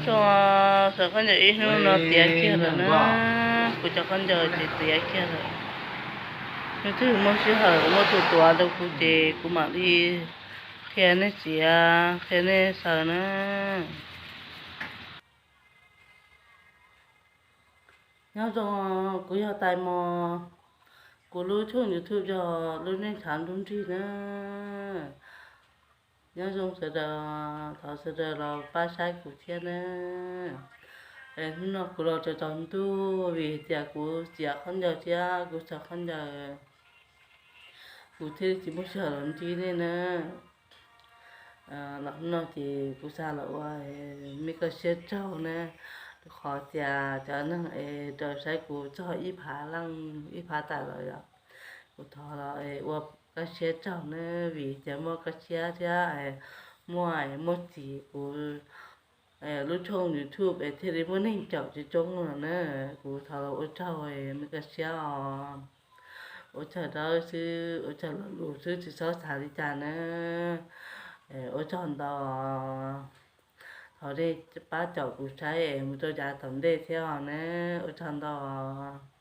Tso, sawv khaub ncaws ib hnub no tiav kiag lawm na. Kuv cov khaub ncaws ces tiav kiag lawm. Hnub twg muaj sij hawm muaj tus tuav rau kuv ces kuv mam li qhia nej txiav, qhia nej sawv na. Nyob zoo, kuv yog Tais Mos, kuv lub tshooj YouTube yog Lub Neej Tshav Ntuj Nrig na. Nyob zoo sawv daws, thov sawv daws los pab saib kuv thiab na. Hnub no kuv los tsaus tsaus ntuj vim tias kuv txiav khaub ncaws thiab kuv sawv khaub ncaws, kuv thiaj li tsis muaj sij hawm los ntsib nej na. Los hnub no ces kuv xav los ua me koj siab tsaug na, rau qhov tias cov neeg es raws saib kuv txog ib phav leej ib phav tas los yom, kuv thov los ua koj siab tsaug na, vim tias muaj koj siab thiab muaj, muaj txiv kuv lub tshooj YouTube es thiaj li muaj neeg caum coob coob no na. Kuv thov los ua tsaug me koj siab os. Ua tsaug dawb xwb, ua tsaug lo lus xwb, tsis txhob xav li cas na. Ua tsaug ntau. Thov nej pab caum kuv saib es mus rau yav tom ntej thiab os na. Ua tsaug ntau os.